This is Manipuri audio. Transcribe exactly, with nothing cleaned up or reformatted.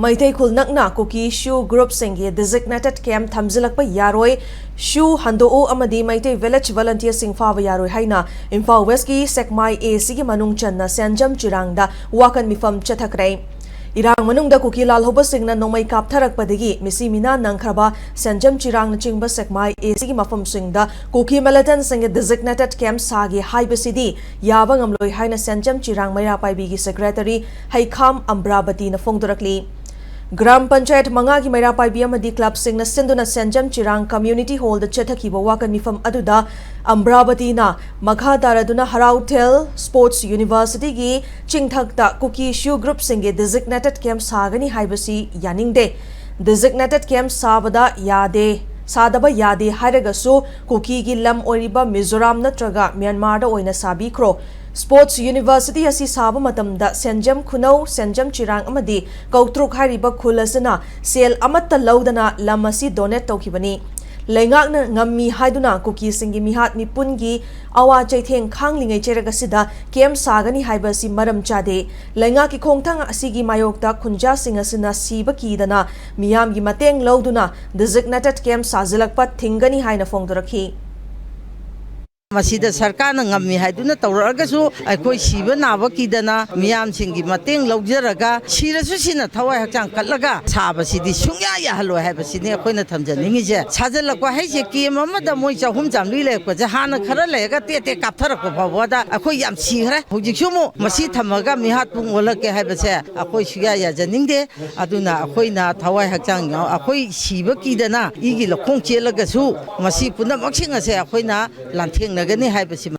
ꯃꯩꯇꯩ ꯈꯨꯜ ꯅꯛꯅ ꯀꯨꯀꯤ ꯁꯨ ꯒ꯭ꯔꯨꯞꯁꯤꯡꯒꯤ ꯗꯤꯖꯤꯒꯅꯦꯇꯦꯗ ꯀꯦꯝꯞ ꯊꯝꯖꯤꯜꯂꯛꯄ ꯌꯥꯔꯣꯏ, ꯁꯨ ꯍꯟꯗꯣꯛꯎ ꯑꯃꯗꯤ ꯃꯩꯇꯩ ꯚꯤꯂꯦꯖ ꯚꯣꯂꯨꯟꯇꯤꯌꯔꯁꯤꯡ ꯐꯥꯕ ꯌꯥꯔꯣꯏ ꯍꯥꯏꯅ ꯏꯝꯐꯥꯜ ꯋꯦꯁ꯭ꯠꯀꯤ ꯁꯦꯛꯃꯥꯏ ꯑꯦ ꯁꯤꯒꯤ ꯃꯅꯨꯡ ꯆꯟꯅ ꯁꯦꯟꯖꯝ ꯆꯤꯔꯥꯡꯗ ꯋꯥꯀꯠ ꯃꯤꯐꯝ ꯆꯠꯊꯈ꯭ꯔꯦ꯫ ꯏꯔꯥꯡ ꯃꯅꯨꯡꯗ ꯀꯨꯀꯤ ꯂꯥꯜꯍꯧꯕꯁꯤꯡꯅ ꯅꯣꯡꯃꯩ ꯀꯥꯞꯊꯔꯛꯄꯗꯒꯤ ꯃꯤꯁꯤ ꯃꯤꯅꯥ ꯅꯪꯈ꯭ꯔꯕ ꯁꯦꯟꯖꯝ ꯆꯤꯔꯥꯡꯅꯆꯤꯡꯕ ꯁꯦꯛꯃꯥꯏ ꯑꯦ ꯁꯤꯒꯤ ꯃꯐꯝꯁꯤꯡꯗ ꯀꯨꯀꯤ ꯃꯤꯂꯤꯇꯦꯟꯠꯁꯤꯡꯒꯤ ꯗꯤꯖꯤꯒꯅꯦꯇꯦꯗ ꯀꯦꯝꯞ ꯁꯥꯒꯦ ꯍꯥꯏꯕꯁꯤꯗꯤ ꯌꯥꯕ ꯉꯝꯂꯣꯏ ꯍꯥꯏꯅ ꯁꯦꯟꯖꯝ ꯆꯤꯔꯥꯡ ꯃꯩꯔꯥ ꯄꯥꯏꯕꯤꯒꯤ ꯁꯦꯀ꯭ꯔꯦꯇꯔꯤ ꯍꯩꯈꯥꯝ ꯑꯝꯕ꯭ꯔꯥꯕꯇꯤꯅ ꯐꯣꯡꯗꯣꯔꯛꯂꯤ꯫ ꯒ꯭ꯔꯥꯝ ꯄꯟꯆꯥꯌꯠ ꯃꯉꯥꯒꯤ ꯃꯩꯔꯥ ꯄꯥꯏꯕꯤ ꯑꯃꯗꯤ ꯀ꯭ꯂꯕꯁꯤꯡꯅ ꯁꯤꯟꯗꯨꯅ ꯁꯦꯟꯖꯝ ꯆꯤꯔꯥꯡ ꯀꯝꯃ꯭ꯌꯨꯅꯤꯇꯤ ꯍꯣꯜꯗ ꯆꯠꯊꯈꯤꯕ ꯋꯥꯀꯠ ꯃꯤꯐꯝ ꯑꯗꯨꯗ ꯑꯝꯕ꯭ꯔꯥꯕꯇꯤꯅ ꯃꯈꯥ ꯇꯥꯔꯗꯨꯅ ꯍꯔꯥꯎꯊꯦꯜ ꯁ꯭ꯄꯣꯔꯠꯁ ꯌꯨꯅꯤꯚꯔꯁꯤꯇꯤꯒꯤ ꯆꯤꯡꯊꯛꯇ ꯀꯨꯀꯤ ꯁꯨ ꯒ꯭ꯔꯨꯞꯁꯤꯡꯒꯤ ꯗꯤꯖꯤꯒꯅꯦꯇꯦꯗ ꯀꯦꯝꯞ ꯁꯥꯒꯅꯤ ꯍꯥꯏꯕꯁꯤ ꯌꯥꯅꯤꯡꯗꯦ꯫ ꯗꯤꯖꯤꯒꯅꯦꯇꯦꯗ ꯀꯦꯝꯞ ꯁꯥꯕꯗ ꯌꯥꯗꯦ, ꯁꯥꯗꯕ ꯌꯥꯗꯦ ꯍꯥꯏꯔꯒꯁꯨ ꯀꯨꯀꯤꯒꯤ ꯂꯝ ꯑꯣꯏꯔꯤꯕ ꯃꯤꯖꯣꯔꯥꯝ ꯅꯠꯇ꯭ꯔꯒ ꯃ꯭ꯌꯥꯟꯃꯥꯔꯗ ꯑꯣꯏꯅ ꯁꯥꯕꯤꯈ꯭ꯔꯣ꯫ ꯁ꯭ꯄꯣꯔꯠꯁ ꯌꯨꯅꯤꯚꯔꯁꯤꯇꯤ ꯑꯁꯤ ꯁꯥꯕ ꯃꯇꯝꯗ ꯁꯦꯟꯖꯝ ꯈꯨꯅꯧ, ꯁꯦꯟꯖꯝ ꯆꯤꯔꯥꯡ ꯑꯃꯗꯤ ꯀꯧꯇ꯭ꯔꯨꯛ ꯍꯥꯏꯔꯤꯕ ꯈꯨꯜ ꯑꯁꯤꯅ ꯁꯦꯜ ꯑꯃꯠꯇ ꯂꯧꯗꯅ ꯂꯝ ꯑꯁꯤ ꯗꯣꯅꯦꯠ ꯇꯧꯈꯤꯕꯅꯤ꯫ ꯂꯩꯉꯥꯛꯅ ꯉꯝꯃꯤ ꯍꯥꯏꯗꯨꯅ ꯀꯨꯀꯤꯁꯤꯡꯒꯤ ꯃꯤꯍꯥꯠ ꯃꯤꯄꯨꯟꯒꯤ ꯑꯋꯥ ꯆꯩꯊꯦꯡ ꯈꯥꯡꯂꯤꯉꯩ ꯆꯩꯔꯛ ꯑꯁꯤꯗ ꯀꯦꯝꯞ ꯁꯥꯒꯅꯤ ꯍꯥꯏꯕ ꯑꯁꯤ ꯃꯔꯝ ꯆꯥꯗꯦ꯫ ꯂꯩꯉꯥꯛꯀꯤ ꯈꯣꯡꯊꯥꯡ ꯑꯁꯤꯒꯤ ꯃꯥꯌꯣꯛꯇ ꯈꯨꯟꯖꯥꯁꯤꯡ ꯑꯁꯤꯅ ꯁꯤꯕ ꯀꯤꯗꯅ ꯃꯤꯌꯥꯝꯒꯤ ꯃꯇꯦꯡ ꯂꯧꯗꯨꯅ ꯗꯤꯖꯤꯒꯅꯦꯇꯦꯗ ꯀꯦꯝꯞ ꯁꯥꯖꯤꯜꯂꯛꯄ ꯊꯤꯡꯒꯅꯤ ꯍꯥꯏꯅ ꯐꯣꯡꯗꯣꯔꯛꯈꯤ꯫ ꯃꯁꯤꯗ ꯁꯔꯀꯥꯔꯅ ꯉꯝꯃꯤ ꯍꯥꯏꯗꯨꯅ ꯇꯧꯔꯛꯑꯒꯁꯨ, ꯑꯩꯈꯣꯏ ꯁꯤꯕ ꯅꯥꯕ ꯀꯤꯗꯅ ꯃꯤꯌꯥꯝꯁꯤꯡꯒꯤ ꯃꯇꯦꯡ ꯂꯧꯖꯔꯒ, ꯁꯤꯔꯁꯨ ꯁꯤꯅ ꯊꯋꯥꯏ ꯍꯛꯆꯥꯡ ꯀꯠꯂꯒ ꯁꯥꯕꯁꯤꯗꯤ ꯁꯨꯡꯌꯥ ꯌꯥꯍꯜꯂꯣꯏ ꯍꯥꯏꯕꯁꯤꯅꯤ ꯑꯩꯈꯣꯏꯅ ꯊꯝꯖꯅꯤꯡꯉꯤꯁꯦ꯫ ꯁꯥꯖꯤꯜꯂꯛꯄ ꯍꯥꯏꯁꯦ, ꯀꯦꯝꯞ ꯑꯃꯗ ꯃꯣꯏ ꯆꯍꯨꯝ ꯆꯥꯃꯔꯤ ꯂꯩꯔꯛꯄꯁꯦ, ꯍꯥꯟꯅ ꯈꯔ ꯂꯩꯔꯒ ꯇꯦꯠ ꯇꯦꯠ ꯀꯥꯞꯊꯔꯛꯄ ꯐꯥꯎꯕꯗ ꯑꯩꯈꯣꯏ ꯌꯥꯝ ꯁꯤꯈ꯭ꯔꯦ꯫ ꯍꯧꯖꯤꯛꯁꯨ ꯑꯃꯨꯛ ꯃꯁꯤ ꯊꯝꯃꯒ ꯃꯤꯍꯥꯠꯄꯨ ꯑꯣꯜꯂꯛꯀꯦ ꯍꯥꯏꯕꯁꯦ ꯑꯩꯈꯣꯏ ꯁꯨꯡꯌꯥ ꯌꯥꯖꯅꯤꯡꯗꯦ꯫ ꯑꯗꯨꯅ ꯑꯩꯈꯣꯏꯅ ꯊꯋꯥꯏ ꯍꯛꯆꯥꯡ ꯌꯥꯎ-, ꯑꯩꯈꯣꯏ ꯁꯤꯕ ꯀꯤꯗꯅ ꯏꯒꯤ ꯂꯧꯈꯣꯡ ꯆꯦꯜꯂꯒꯁꯨ, ꯃꯁꯤ ꯄꯨꯝꯅꯃꯛꯁꯤꯡ ꯑꯁꯦ ꯑꯩꯈꯣꯏꯅ ꯂꯥꯟꯊꯦꯡꯅꯒꯅꯤ ꯍꯥꯏꯕꯁꯤ